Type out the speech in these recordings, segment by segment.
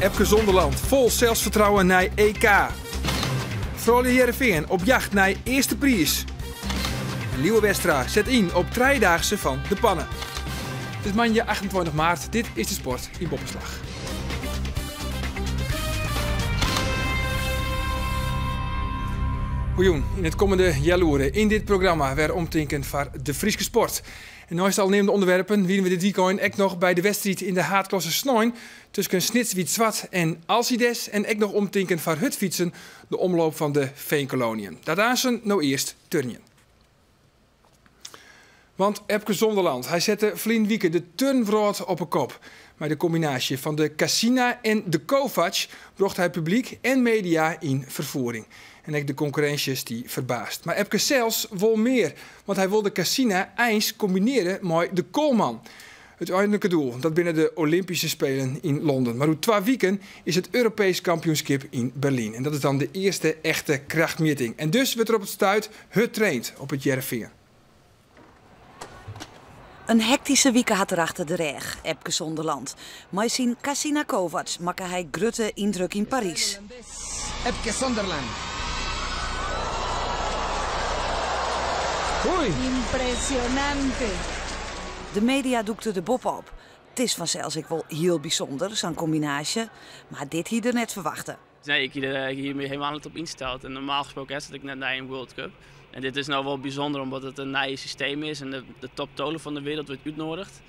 Epke Zonderland fol selsfertrouwen nei EK. Froulju Hearrenfean op jacht nei earste priis. En Lieuwe Westra set yn op trijedaagse fan De Panne. It is moandei 28 maart, dit is de sport yn Boppeslach. Goejûn, yn it kommende healoere yn dit programma wer omtinken foar de Fryske sport. En neist al neamde ûnderwerpen wiene we dit wykein ek noch by de wedstriid yn de haadklasse snein tusken Snits Wyt Swart en Alcides en ek noch omtinken foar hurdfytsen, de omloop fan de Veenkoloniën. Dat aansen, no earst turnjen. Want Epke Zonderland, hy sette ferline wike de turnwrâld op 'e kop. Mei de kombinaasje fan de Cassina en de Kovacs brocht hy publyk en media yn ferfoering. En ek de konkurrinsje stie ferbaasd. Mar Epke sels wol mear, want hy wol de Cassina eins kombinearje mei de Kolman. It úteinlike doel, dat binne de Olympyske Spelen yn Londen. Mar oer twa wiken is it Europeesk kampioenskip yn Berlyn. En dat is dan de earste echte krachtmjitting. En dus wurdt der op it stuit hurd traind op It Hearrenfean. In hektyske wike hat er achter de rêch, Epke Zonderland. Mei syn Cassina Kovacs makke hy grutte yndruk yn Parys. Epke Zonderland. Impresionante. De media dûkte der boppe-op. It is fansels ek wol hiel bysûnder, sa'n kombinaasje, mar dit hie er net ferwachte. Nee, ik hie my helemaal net op ynsteld. En normaal gesproken hè, sit ik net nei in World Cup. En dit is nou wol bysûnder omdat it in nij systeem is en de top tolen fan de wereld wurdt útnoadigd.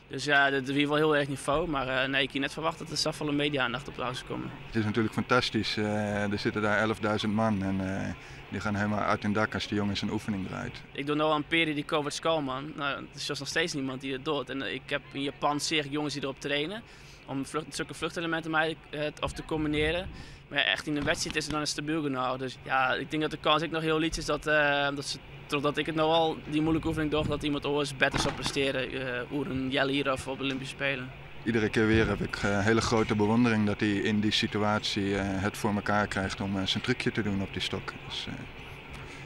Dus ja, dit wie wol hiel erch nivo, mar nee, ik hie net ferwachte dat der safolle media-aandacht op ôf soe komme. Het is natuurlijk fantastisch. Er zitten daar 11.000 man en die gaan helemaal uit hun dak als die jongen zijn oefening draait. Ik doe nu al een periode die Kovacs Kolman. Nou, er is nog steeds niemand die dat doet. En ik heb in Japan zeer jongens die erop trainen om zulke vluchtelementen mij of te combineren. Maar ja, echt in de wedstrijd is het dan stabiel genoeg. Dus ja, ik denk dat de kans ook nog heel lyts is dat ze, doordat ik het nou al die moeilijke oefening doe, dat iemand oars beter zal presteren, oer in healjier of op de Olympische Spelen. Iedere keer weer heb ik hele grote bewondering dat hij in die situatie het voor elkaar krijgt om zijn trucje te doen op die stok. Dus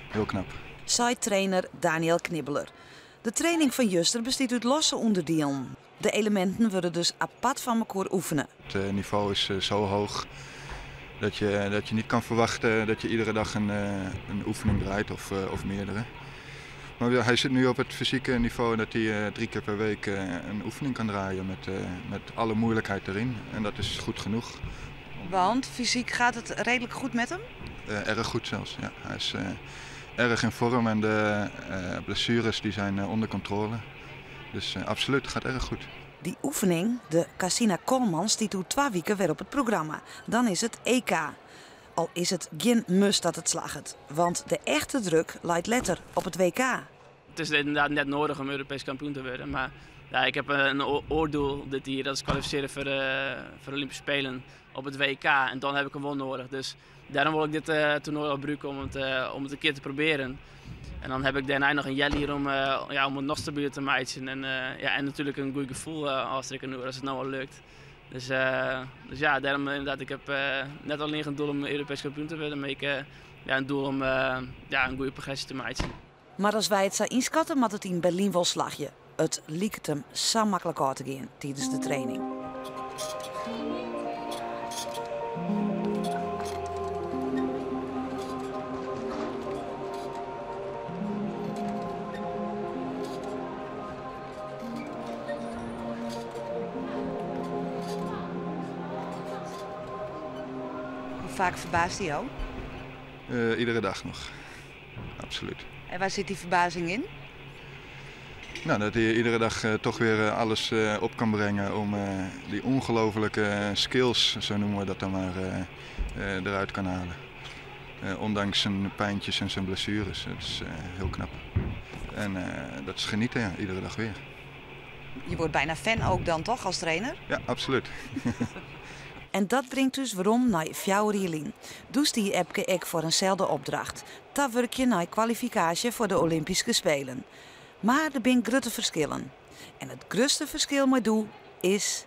heel knap. Sei trainer Daniel Knibbeler. De training fan juster bestiet út losse ûnderdielen. De eleminten wurde dus apart fan mekoar oefene. Het niveau is zo hoog dat je niet kan verwachten dat je iedere dag een oefening draait of meerdere. Maar ja, hij zit nu op het fysieke niveau dat hij 3 keer per week een oefening kan draaien met alle moeilijkheid erin. En dat is goed genoeg. Want fysiek gaat het redelijk goed met hem? Erg goed zelfs, ja. Hij is erg in vorm en de blessures die zijn onder controle. Dus absoluut, het gaat erg goed. Die oefening, de Cassina Kolman, stiet oer 2 weken weer op het programma. Dan is het EK. Al is het geen must dat het slagget. Want de echte druk leidt letter op het WK. Het is inderdaad net nodig om Europees kampioen te worden. Maar ja, ik heb een oordoel dit hier, dat is kwalificeren voor de Olympische Spelen op het WK. En dan heb ik een won nodig. Dus daarom wil ik dit toernooi al gebruiken om het een keer te proberen. En dan heb ik daarna nog een healjier om het nog stabieler te maken. En natuurlijk een goed gevoel als ik als het nou al lukt. Dus daarom inderdaad, ik heb net alleen een doel om Europees kampioen te worden, maar ik een doel om een goede progressie te maken. Maar als wij het zo inschatten, moet het in Berlijn wel slagje. Het liekt hem zo makkelijk uit te gaan tijdens de training. Hoe vaak verbaast hij jou? Iedere dag nog, absoluut. En waar zit die verbazing in? Dat hij iedere dag toch weer alles op kan brengen om die ongelofelijke skills, zo noemen we dat dan maar, eruit kan halen. Ondanks zijn pijntjes en zijn blessures, dat is heel knap. En dat is genieten, ja, iedere dag weer. Je wordt bijna fan ook dan toch, als trainer? Ja, absoluut. En dat brengt dus waarom naar 4 jaar. Dus die Epke ek voor eenzelfde opdracht. Dat werk je naar kwalificatie voor de Olympische Spelen. Maar er zijn grote verschillen. En het grootste verschil met doe is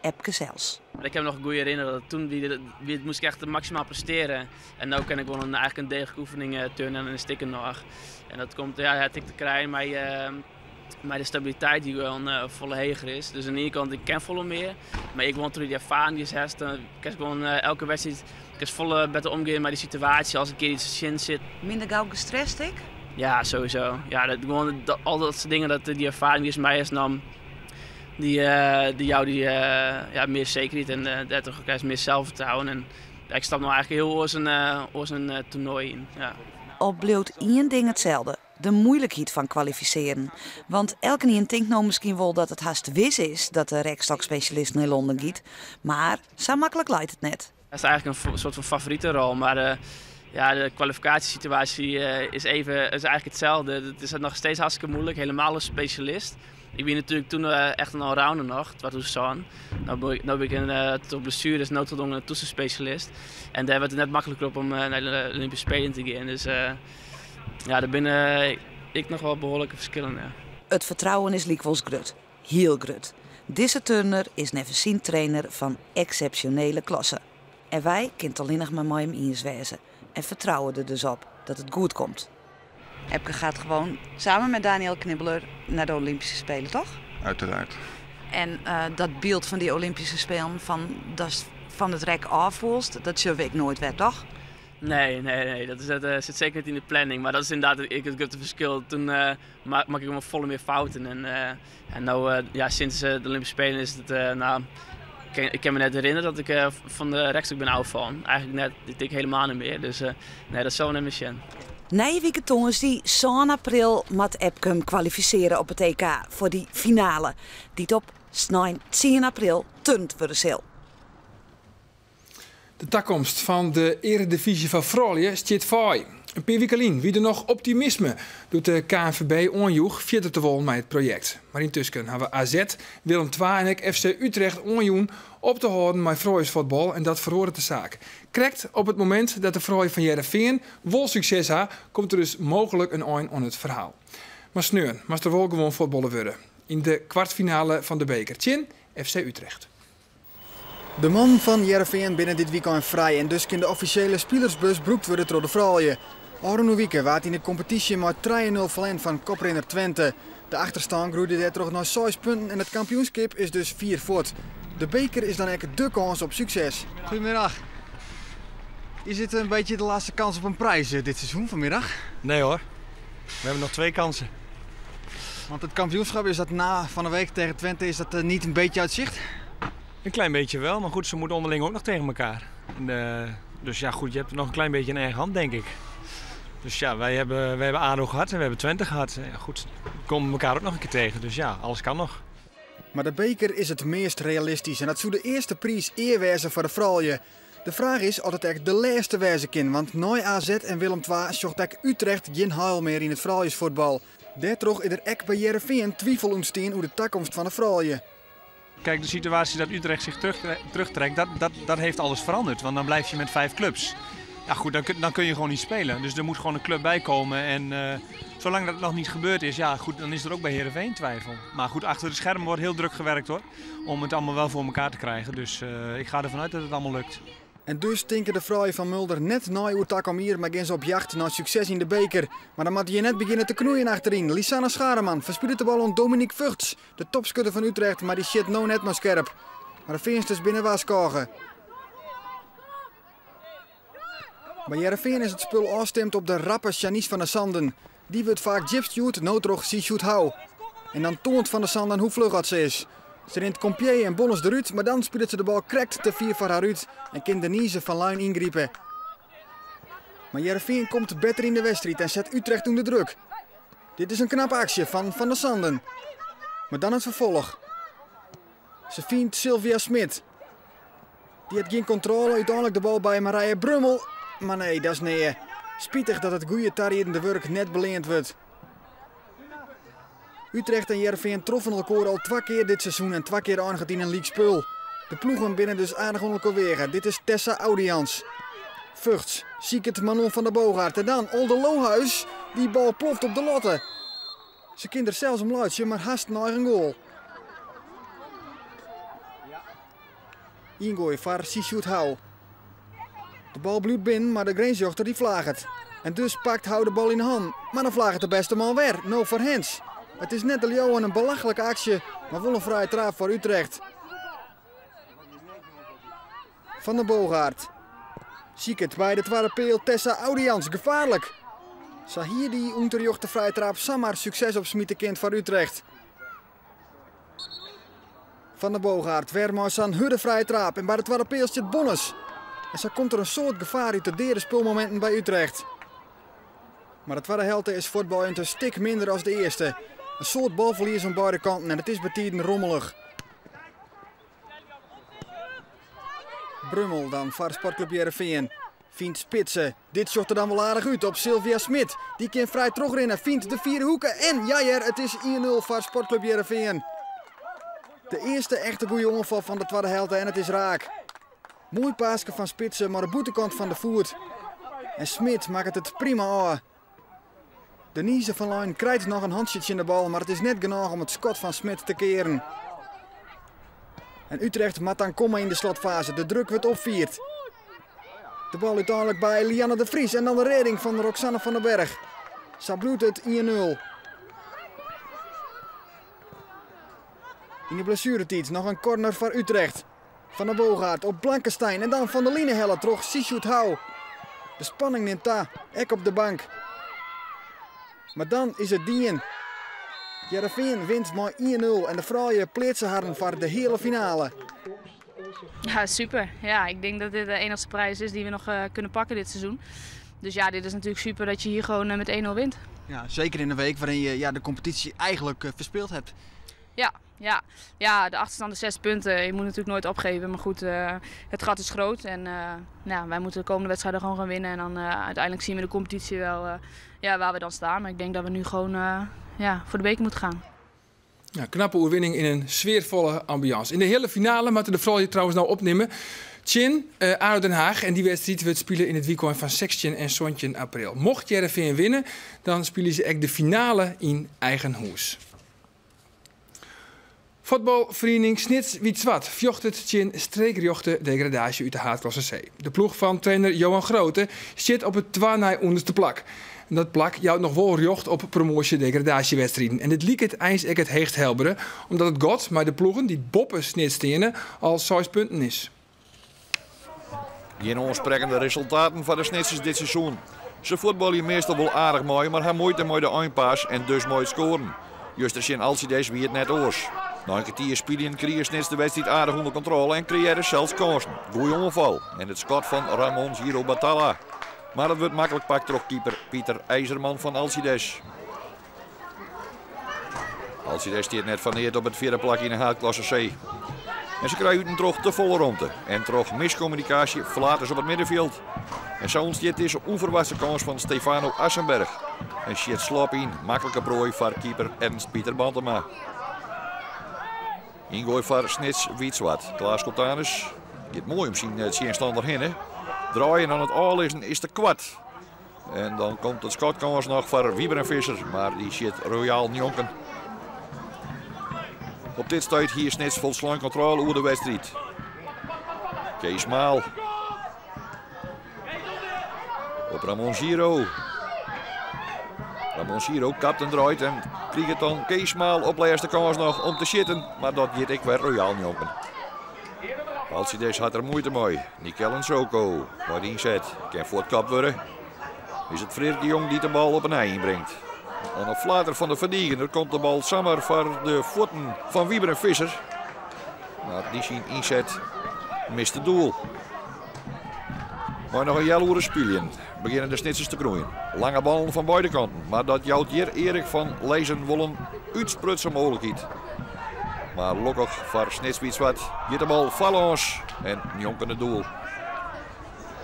Epke zelfs. Ik heb me nog goed herinneren dat toen moest ik echt maximaal presteren. En nu kan ik wel eigenlijk een degelijke oefening turnen en een stikken nog. En dat komt, ja, het ik te krijgen, maar Maar de stabiliteit die gewoon folle heger is. Dus oan de iene kant, ik ken folle mear. Mar ek gewoan troch dy erfaring dy'tst hast, dan kinst gewoan elke wedstriid kinst folle better omgean mei de situaasje as in kear iets tsjin sit. Minder gau gestrest ek? Ja, sowieso. Ja, dat, gewoan, dat, al dat soart dingen, dat, dy erfaring dy'tst mei hast nam, dy, dy jout dy ja, mear sekerheid en dêrtroch krijst mear zelfvertrouwen. En ja, ik stap no eigentlik hiel oars in, oars in toernoai yn. Ja. Al bliuwt ien ding itselde, de moeilikheid fan kwalifisearjen. Want elkenien tinkt no miskien wol dat it hast wis is dat de rekstokspesjalist nei Londen giet, mar sa maklik leit it net. Dat is eigentlik in soart fan favorite rol, mar ja, de kwalifikaasjesituaasje is, even, is eigentlik itselde. It is noch steeds hartstikke muoilik, hielendal as spesjalist. Ik wie natuerlik doe echt in allrounder noch, 2007. No bin ik in, troch blessueres noodgedwongen in toetsenspesjalist. En dêr wurdt it net makliker op om nei de Olympische Spelen te gean. Dus ja, der binne ek noch wol behoarlike ferskillen. Ja. It fertrouwen is lykwols grut, hiel grut. Dizze turner is neffens syn trainer fan eksepsjonele klasse. En wy kinne it allinnich mar mei him iens wêze en fertrouwe der dus op dat it goed komt. Epke gaat gewoon samen met Daniel Knibbeler naar de Olympische Spelen, toch? Uiteraard. En dat byld fan dy Olympische Spelen, fan, datst fan it rek ôffoelst, dat sjogge we ek noait wer, toch? Nee, nee, nee, dat sit seker net yn de planning. Mar dat is ynderdaad ek it grutte ferskil. Doe makke ik gewoan folle mear fouten. En no, ja, sûnt de Olympische Spelen is it, no, ik kin my net herinnerje dat ik fan de rekstok bin ôffallen. Eigentlik net, ik tink hielendal net mear. Dus nee, dat sille we net mear sjen. Nije wike tongersdei, 7 april, moat Epke him kwalifisearje op it EK foar dy finale, dy't op snein 10 april turnd wurde sil. De takomst fan de earedivyzje foar froulju stiet faai. In pear wiken lyn wie der noch optimisme doe't de KNVB oanjoech fierder te wollen mei it projekt. Mar yntusken hawwe AZ, Willem II en ek FC Utrecht oanjûn op te hâlden mei frouljusfuotbal en dat feroaret de saak. Krekt op it momint dat de froulju fan Hearrenfean wol sukses ha, komt der dus mooglik in ein oan it ferhaal. Mar sneon moat der wol gewoan fuotballe wurde yn de kwartfinale fan de beker tsjin FC Utrecht. De mannen fan Hearrenfean binne dit wykein frij en dus kin de offisjele spilersbus brûkt wurde troch de froulju. Ofrûne wike waard yn de kompetysje mei 3-0 ferlern fan koprinner Twente. De achterstân groeide dêrtroch nei 6 punten en it kampioenskip is dus fier fuort. De beker is dan ek de kâns op sukses. Goedemiddag. Is dit een beetje de laatste kans op een prijs dit seizoen vanmiddag? Nee hoor, we hebben nog twee kansen. Want het kampioenschap is dat na van de week tegen Twente is dat niet een beetje uit zicht? Een klein beetje wel, maar goed, ze moeten onderling ook nog tegen elkaar. En, dus ja, goed, je hebt nog een klein beetje in eigen hand, denk ik. Dus ja, wij hebben ADO gehad en we hebben Twente gehad. Ja, goed, we komen elkaar ook nog een keer tegen. Dus ja, alles kan nog. Mar de beker is it meast realistysk en dat soe de earste priis ea wêze foar de froulju. De fraach is oft it ek de lêste wêze kin, want nei AZ en Willem II sjocht ek Utrecht gjin heil mear yn it frouljusfuotbal. Dêrtroch is der ek by Hearrenfean twifel ûntstien oer de takomst fan de froulju. Kijk, de situatie dat Utrecht zich terugtrekt, dat heeft alles veranderd. Want dan blijf je met vijf clubs. Ja goed, dan kun je gewoon niet spelen. Dus er moet gewoon een club bij komen. En zolang dat nog niet gebeurd is, ja goed, dan is er ook bij Heerenveen twijfel. Maar goed, achter de schermen wordt heel druk gewerkt hoor. Om het allemaal wel voor elkaar te krijgen. Dus ik ga ervan uit dat het allemaal lukt. En dus tinke de froulju fan Mulder net nei oer takom jier, mar gean se op jacht nei sukses yn de beker. Mar dan moatte je net begjinne te knoeien achteryn. Lisanne Schareman ferspilet de bal oan Dominique Vugts, de topskutter fan Utrecht, mar dy sjit no net mear skerp. Mar de Feansters binne warskôge. By Hearrenfean is it spul ôfstimd op de rappe Shanice van der Sanden. Dy wurdt faak djip stjoerd, no troch Sjoerd Hou. En dan toant Van der Sanden hoe fluch dat se is. Se rint Compier en Bonnes derút, mar dan spilet se de bal krekt te fier foar har út en kin Denise van Luijn yngripe. Mar Hearrenfean komt better yn de wedstriid en set Utrecht ûnder druk. Dit is in knappe aksje fan Van der Sanden. Mar dan it ferfolch. Se fynt Sylvia Smit. Dy hat gjin kontrôle, úteinlik de bal by Marije Brummel. Mar nee, dat is neat. Spitich dat it goede tariedende wurk net beleand wurdt. Utrecht en Hearrenfean troffen elkoar al twa kear dit seizoen en twa kear einiget yn in lykspul. De ploegen binne dus aardich oan elkoar weage. Dit is Tessa Oudejans. Vugts, siket Manon van der Boogaard en dan Olde Lohuis. Dy bal ploft op de latte. Se kin der sels om laitsje, mar hast in eigen goal. Yngoai foar Sjoerd Hou. De bal bliuwt binnen, mar de grinsrjochter dy flaget. En dus pakt Hou de bal yn 'e hannen. Mar dan flaget de bêste man wer, no foar hands. It is net te leauwen, in belachlike aksje, mar wol in frije traap foar Utrecht. Van den Boogaard siket by de twadde peal Tessa Oudejans, gefaarlik. Sa hie dy ûnterjochte frije traap samar sukses opsmite kind foar Utrecht. Van den Boogaard wer mei sa'n hurde frije traap en by de twadde peal stiet Bonnes. En sa komt der in soad gefaar út de deade spulmominten by Utrecht. Mar de twadde helte is fuotbaljend in stik minder as de earste. In soad balferlies oan beide kanten en it is betiden rommelich. Brummel dan foar Sportclub Hearrenfean. Fynt Spitse. Dit sjocht der dan wol aardich út op Sylvia Smit. Dy kin frij trochrinne, fynt de fiere hoeke en ja hear, it is 1-0 foar Sportclub Hearrenfean. De earste echte goede oanfal fan de twadde helte en it is raak. Moai paaske fan Spitse mei de bûtenkant fan de foet. En Smit makket it prima ôf. Denise van Luijn krijt noch in hantsje tsjin de bal, mar it is net genôch om it skot fan Smit te kearen. En Utrecht moat dan komme yn de slotfase. De druk wurdt opfierd. De bal úteinlik by Lianne de Vries en dan de rêding fan Roxanne van den Berg. Sa bliuwt it 1-0. Yn de blessueretiid noch in corner foar Utrecht. Van den Boogaard op Blankenstein en dan fan de line helle troch Sishoet Hou. De spanning nimt ta, ek op de bank. Mar dan is it dien. Hearrenfean wint mei 1-0 en de froulju pleatse harren foar de heale finale. Ja, super. Ja, ik denk dat dit de enigste prijs is die we nog kunnen pakken dit seizoen. Dus ja, dit is natuurlijk super dat je hier gewoon met 1-0 wint. Ja, zeker in een week waarin je ja, de competitie eigenlijk verspeeld hebt. Ja, ja. Ja, de achterstand is 6 punten. Je moet natuurlijk nooit opgeven. Maar goed, het gat is groot. En nou, wij moeten de komende wedstrijden gewoon gaan winnen. En dan uiteindelijk zien we de competitie wel ja, waar we dan staan. Maar ik denk dat we nu gewoon ja, voor de beker moeten gaan. Ja, knappe oerwinning yn in sfearfolle ambiance. Yn de heale finale moatte de froulju trouwens no opnimme tsjin ADO Den Haag. En dy wedstriid wurdt spile yn it wykein fan 16 en 17 april. Mocht Hearrenfean winne, dan spylje se ek de finale yn eigen hûs. Fuotbalferiening Snits Wyt Swart fjochtet tsjin streekrjochte degradaasje út de haadklasse C. De ploech fan trainer Johan Groote stiet op it twa nei ûnderste plak. En dat plak jout noch wol rjocht op promoasje-degradaasjewedstriden. En dit liket eins ek it heechst helbere, omdat it gat mei de ploegen dy't boppe Snits steane al seis punten is. Gjin oansprekkende resultaten foar de Snitsers dit seizoen. Se fuotbalje meastal wol aardich mei, mar ha muoite mei de einpaas en dus mei it skoaren. Juster tsjin Alcides wie it net oars. Nei in kertier spyljen krige Snits de wedstriid aardich ûnder kontrôle en kreëarre sels kânsen. Goeie oanfal en it skot fan Ramon Giro Batalla. Mar it wurdt maklik pakt troch keeper Pieter IJzerman fan Alcides. Alcides stiet net foar neat op it fjirde plak yn de haadklasse C. En se krije út en troch te folle romte. En troch miskommunikaasje flaters op it middenfjild. En sa ûntstiet dizze ûnferwachtse kâns fan Stefano Assenberg. En sjit slop yn, maklike proai foar keeper Ernst Pieter Bantema. Yngoai foar Snits Wyt Swart. Klaas Schotanus giet moai om syn tsjinstanner hinne. Draaien oan it ôflizzen is te koart. En dan komt it skotkâns noch foar Wybren Visser, mar dy sjit royaal njonken. Op dit stuit hie Snits folslein kontrôle oer de wedstriid. Kees Maal. Op Ramon Giro. Ramon Giro kapt en draait en kriget dan Kees Maal op lêste kâns noch om te sjitten, mar dat giet ek wer royaal njonken. Alcides hat der muoite mei. Nikel Soko mei de ynset kin fuortkapt wurde. Is it Freerk de Jong dy't de bal op 'e nij ynbringt. Oan 'e flater fan de ferdigener komt de bal samar foar de fuotten fan Wybren Visser. Mar dy syn ynset mist it doel. Mei noch in healoere spyljen begjinne de Snitsers te groeien. Lange ballen fan beide kanten, mar dat jout hjir Erik van Lezen wol in útsprutsen mooglikheid. Mar lokkich foar Snits Wyt Swart giet de bal foarlâns en njonken it doel.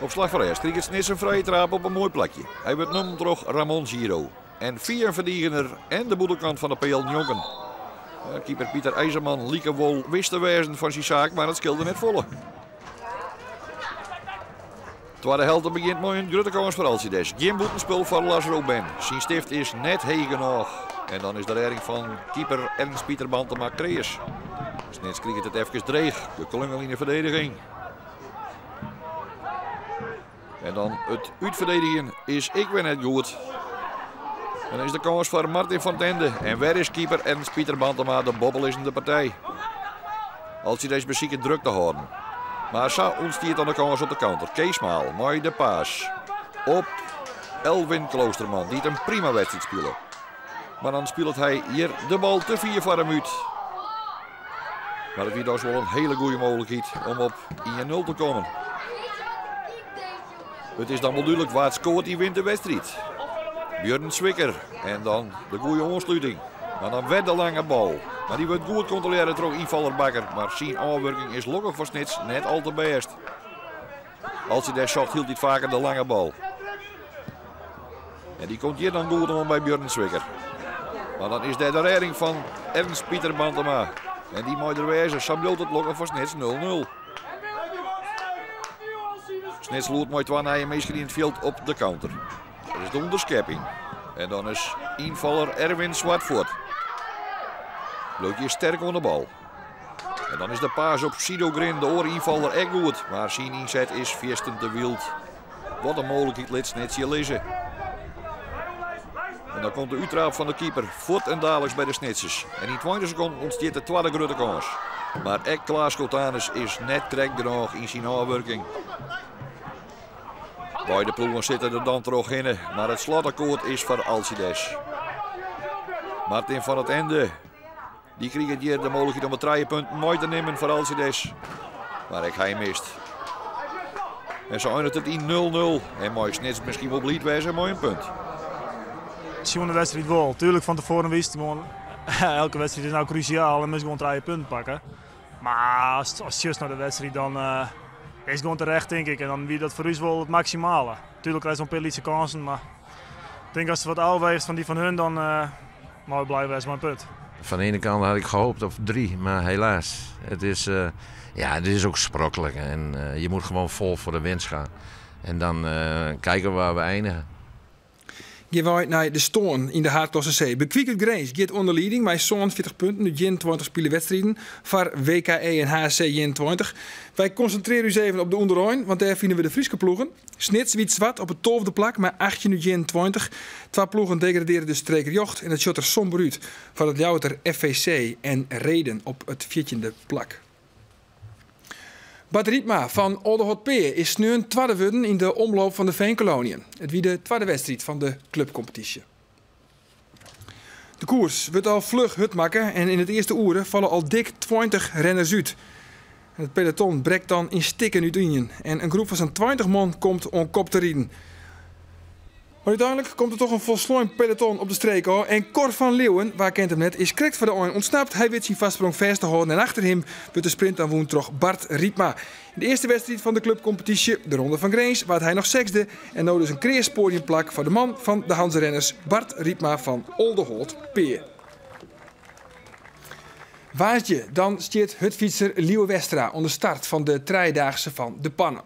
Op slach fan rêst kriget Snits in frije traap op in moai plakje. Hy wurdt nommen troch Ramon Giro. En fia in ferdigener en de bûtenkant fan de peal njonken. Keeper Pieter IJzerman like wol wis te wêzen fan syn saak, mar it skeelde net folle. Twadde helte begjint mei in grutte kâns foar Alcides. Gjin bûtenspul foar Lazaro Ben. Syn stift is net heech genôch. En dan is de rêding fan keeper Ernst Pieter Bantema kreas. Snits kriget it efkes dreech. Geklungel yn de ferdediging. En dan it útferdedigjen is ek wer net goed. Dan is de kâns foar Martin van 't Ende en wer is keeper Ernst Pieter Bantema de boppelizzende partij. Alcides besiket druk te hâlden. Mar sa ûntstiet dan de kâns op de counter. Kees Maal mei de pass op Elwin Kloosterman, dy't in prima wedstriid spile. Mar dan spilet hy hjir de bal te fier foar him út. Mar it wie dochs wol in hiele goede mooglikheid om op 1-0 te kommen. It is dan wol dúdlik wa't skoart dy wint de wedstriid. Björn Zwicker en dan de goede oansluting. Mar dan wer de lange bal. Mar dy wurdt goed kontrolearre troch ynfaller Bakker. Mar syn ôfwurking is lokkich foar Snits net al te bêst. Alcides socht hieltyd faker de lange bal. En dy komt hjir dan goed oan by Björn Zwicker. Mar dan is dêr de rêding fan Ernst Pieter Bantema. En dy mei der wêze, sa bliuwt it lokkich foar Snits 0-0. Snits loert mei twa nije minsken yn it fjild op de counter. Dat is de ûnderskepping. En dan is ynfaller Erwin Zwart fuort. Bliuwt hjir sterk oan de bal. En dan is de pass op Sido Grin, de oare ynfaller, ek goed. Mar syn ynset is fierstente wyld. Wat in mooglikheid lit Snits hjir lizze. En dan komt de úttraap fan de keeper fuort en daliks by de Snitsers. En yn 20 sekonden ûntstiet de twadde grutte kâns. Mar ek Klaas Schotanus is net krekt genôch yn syn ôfwurking. Beide ploegen sitte der dan trochhinne, mar it slotakkoart is foar Alcides. Martin van het Ende, dy kriget hjir de mooglikheid om de trije punten mei te nimmen foar Alcides. Mar ek hy mist. En sa einiget it yn 0-0 en mei Snits miskien wol bliid wêze mei in punt. Sjoen de wedstriid wol. Tuurlijk fan tefoaren wist gewoan elke wedstriid is nou krusiaal en moast gewoan trije punten pakke. Mar ast sjochst nei de wedstriid dan is it gewoan terecht tink ik en dan wie dat foar ús wol it maksimale. Tuurlijk krijst wol in pear lytse kânsen, mar ik tink ast wat ôfweechst fan dy fan hun dan meie we blij wêze mei in punt. Van de ene kant had ik gehoopt op drie, maar helaas. Het is, ja, het is ook sprokkelijk en je moet gewoon vol voor de winst gaan. En dan kijken we waar we eindigen. Gean wy nei de stân yn de haadklasse C. Bekwik út Grins giet oan de lieding mei 47 punten út 21 spile wedstriden foar WKE en HSC 21. Wy konsintrearje ús even op de ûnderein, want dêr fine we de Fryske ploegen. Snits wyt swart op it tolfde plak mei 18 út 21. Twa ploegen degradearje dus streekrjocht en it sjocht der somber út foar it Ljouwerter FVC en Rheden op it fjirtjinde plak. Bart Riepma fan Aldeholtpea is sneon twadde wurden yn de Omloop van de Veenkoloniën. It wie de twadde wedstriid fan de klupkompetysje. De koers wurdt al fluch hurd makke en yn it earste oere falle al dik 20 renners út. En it peloton brekt dan yn stikken útien en in groep fan sa'n 20 man komt oan kop te riden. Mar úteinlik komt der toch in folslein peloton op de streek ôf en Cor van Leeuwen, wa kent him net, is krekt foar de ein ûntsnapt. Hy wit syn foarsprong fêst te hâlden en achter him wurdt de sprint dan wûn troch Bart Riepma. Yn de earste wedstriid fan de klupkompetysje, de Ronde fan Grins, waard hy noch sechsde en no dus in kreas poadiumplak foar de man fan de Hanzerenners, Bart Riepma fan Aldeholtpea. Woansdei dan stiet hurdfytser Lieuwe Westra oan de start fan de trijedaagse fan De Panne.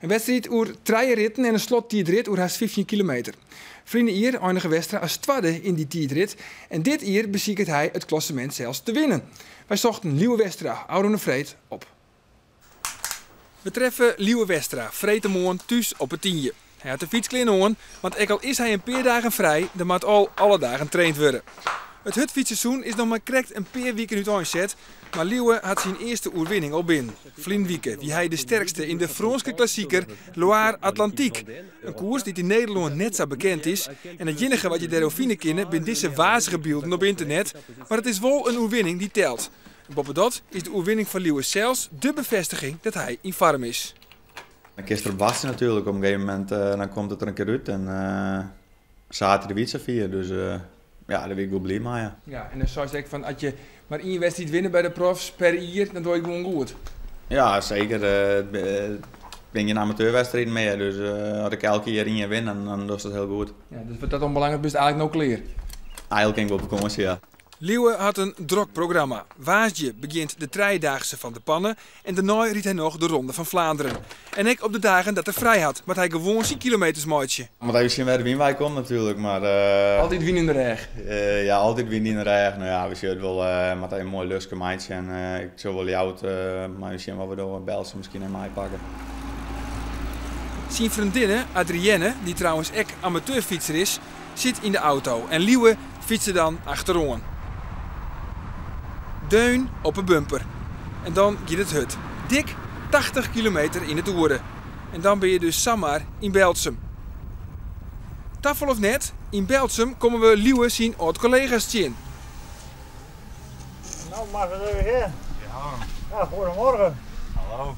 In wedstriid oer trije ritten en in slottiidrit oer hast 15 kilometer. Ferline jier einige Westra as twadde yn dy tiidrit en dit jier besiket hy it klassemint sels te winnen. Wy sochten Lieuwe Westra ôfrûne freed op. We treffe Lieuwe Westra freedtemoarn thús op 'e Tynje. Hy hat de fytsklean oan, want ek al is hy in pear dagen frij, der moat al alle dagen traind wurde. It hurdfytsseizoen is noch mar krekt in pear wiken úteinset, mar Lieuwe hat syn earste oerwinning al binnen. Ferline wike wie hy de sterkste yn de Frânske klassiker Loire Atlantique, in koers dy't yn Nederlân net sa bekend is en it iennige wat je dêroer fine kinne binne dizze wazige bylden op ynternet, mar it is wol in oerwinning dy't telt. En boppedat is de oerwinning foar Lieuwe sels de befêstiging dat hy yn foarm is. Dan kinst derop wachtsje natuerlik. Op in gegeven momint dan komt it der in kear út en saterdei wie it safier. Dus ja, dêr wie ik wol bliid mei. Ja. Ja, en dan seist ek fan as je mar ien wedstriid winne by de profs per jier, dan doar je gewoan goed. Ja, seker. It binne gjin amateurwedstriden mear, dus as ik elke jier ien win, dan dochst it hiel goed. Ja, dus wat dat oanbelanget bist eigentlik no klear? Eigentlik kin ik wol op fakânsje, ja. Lieuwe hat in drok programma. Woansdei begjint de trijedaagse fan De Panne en dêrnei rydt hy noch de Ronde fan Flaanderen. En ek op de dagen dat er frij hat, moat hy gewoan syn kilometers meitsje. Moat even sjen wêr't de wyn wei komt natuerlik, mar Altyd wyn yn de rêch. Ja, altyd wyn yn de rêch. No ja, we sjogge it wol. Moat even in moai luske meitsje en ik sil wol Ljouwert mar even sjen wat we dogge. Berltsum miskien even meipakke. Syn freondinne Adrienne, dy't trouwens ek amateurfytser is, sit yn de auto en Lieuwe fytst der dan achteroan. Deun op 'e bumper. En dan giet it hurd. Dik 80 kilometer yn it oere. En dan binne je dus samar yn Berltsum. Tafal of net, yn Berltsum komme we Lieuwe syn âld-kollega's tsjin. Nou, mag het even hier. Ja. Ja, goedemorgen. Hallo.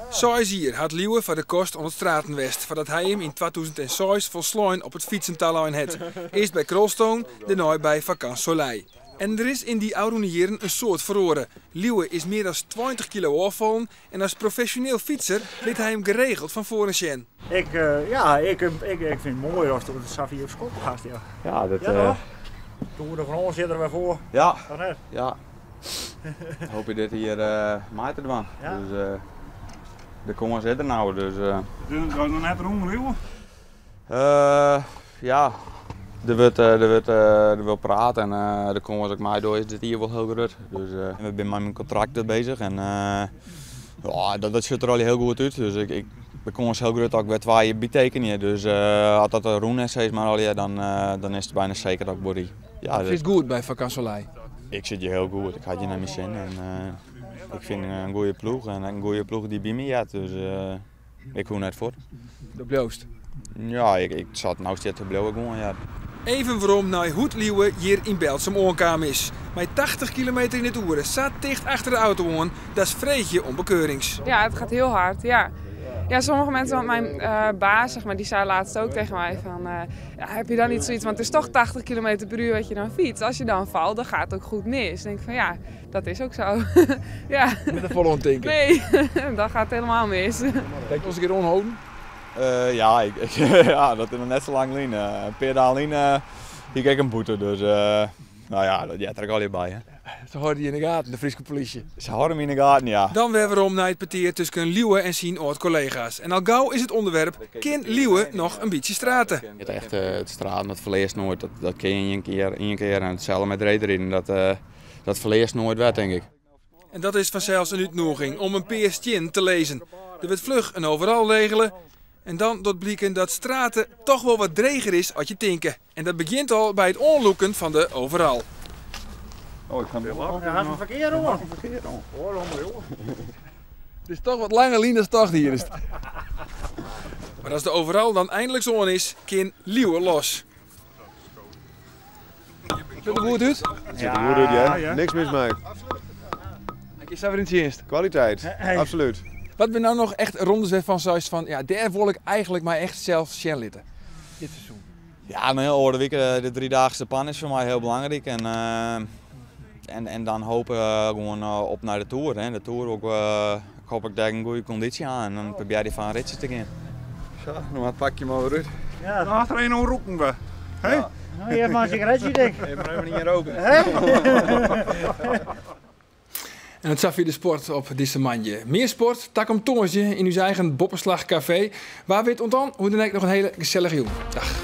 6 jier hat Lieuwe foar de kost oan it straten west, foardat hy him yn 2006 folslein op it fytsen talein hat. Earst by Krolstone, dêrnei by Vacansoleil. En der is yn dy ôfrûne jierren in soad feroare. Lieuwe is mear as 20 kilo ôffallen en as profesjoneel fytser lit hy him geregeld fan foaren sjen. Ik, ja, ik, ik, ik vind het mooi als de Safi op skop gaat, ja. Ja, dat... Ja, toch? Tour de France zit er weer voor. Ja. Toch net? Ja. Hoop je dit hier mei te dwaan. Ja. Dus de kâns is der nou. Dus, Doe je nog net rûn, Lieuwe? Ja, der wurdt praat en de kâns dat ik meidoch is dit jier wol hiel grut. Dus we binne mei myn kontrakt beuzich en ja, dat sjocht der al hiel goed út. Dus de kâns is hiel grut dat ik wer 2 jier bytekenje. Dus as dat rûn is, sis mar, al, dan is it bijna seker dat ik wol rie. Ja, Fynst it goed by Vacansoleil? Ik sit hjir hiel goed, ik ha hjir nei myn sin en ik fyn in goede ploech en in goede ploech dy't by my heart, dus ik hoech net fuort. Do bliuwst? Ja, ik zat nou steeds te bliuwen gewoon, ja. Even werom nei hoe't Lieuwe hjir yn Berltsum oankaam is. Mei 80 kilometer yn it oere sa ticht achter de auto oan, dat is freegje om bekeurings. Ja, het gaat heel hard, ja. Ja, sommige mensen, want mijn baas, zeg maar, die zei laatst ook tegen mij van, ja, heb je dan niet zoiets, want het is toch 80 kilometer per uur wat je dan fietst. Als je dan valt, dan gaat het ook goed mis. Dan denk ik van, ja, dat is ook zo. Ja. Met de volle ontdenken. Nee, dan gaat het helemaal mis. Kijk, ons een keer onhouden? Ja, ja, dat is nog net zo lang lien. Een paar dagen lien, hier kreeg ik een boete, dus nou ja, dat jij trekt al je bij. Hè. Ze houden die in de gaten, de Friese politie. Ze houden hem in de gaten, ja. Dan weer werom naar het petear tussen Lieuwe en zijn oud-collega's. En al gauw is het onderwerp, kin Lieuwe nog een beetje straten? Het echt, het straten, dat verleest nooit. Dat kun je in één keer, in één keer. En hetzelfde met reedrijden, dat verleest nooit wat, denk ik. En dat is vanzelfs een uitnodiging om een peerstje te lezen. Er wordt vlug een overal regelen. En dan doet blijken dat straten toch wel wat dreger is als je tinken. En dat begint al bij het onloeken van de overal. Oh, ik ga weer lachen. Ja, gaat het verkeer hoor. Gaat het verkeer hoor. Hoor, hoor, joh. Het is toch wat lange lijnen toch hier. Is het. Maar als de overal dan eindelijk zo is, kan Lieuwe los. Ziet er goed uit? Het ziet er goed uit, ja. Ja. Niks mis mee. Ik is daar weer in het eerst. Kwaliteit, Hey. absoluut. Wat we nou nog echt rondes van zoiets van, ja, daar wil ik eigenlijk maar echt zelf sjen litten. Dit seizoen. Ja, maar heel orde week, de driedaagse pan is voor mij heel belangrijk. En dan hopen we gewoon op naar de Tour. Hè. De Tour ook, ik hoop ik daar een goede conditie aan en dan probeer je van een ritje te gaan. Zo, nou wat pak je maar weer uit. Ja. Dan had er een roeken we. Hé? Ja. Nou, je hebt maar een sigaretje, denk ik. Je hebt maar even niet roken. Hè? En het zag de sport op deze mandje. Meer sport, tak om tongetje in uw eigen Boppeslagcafé. Waar weet ontdan hoe dan ik nog een hele gezellige jongen. Dag.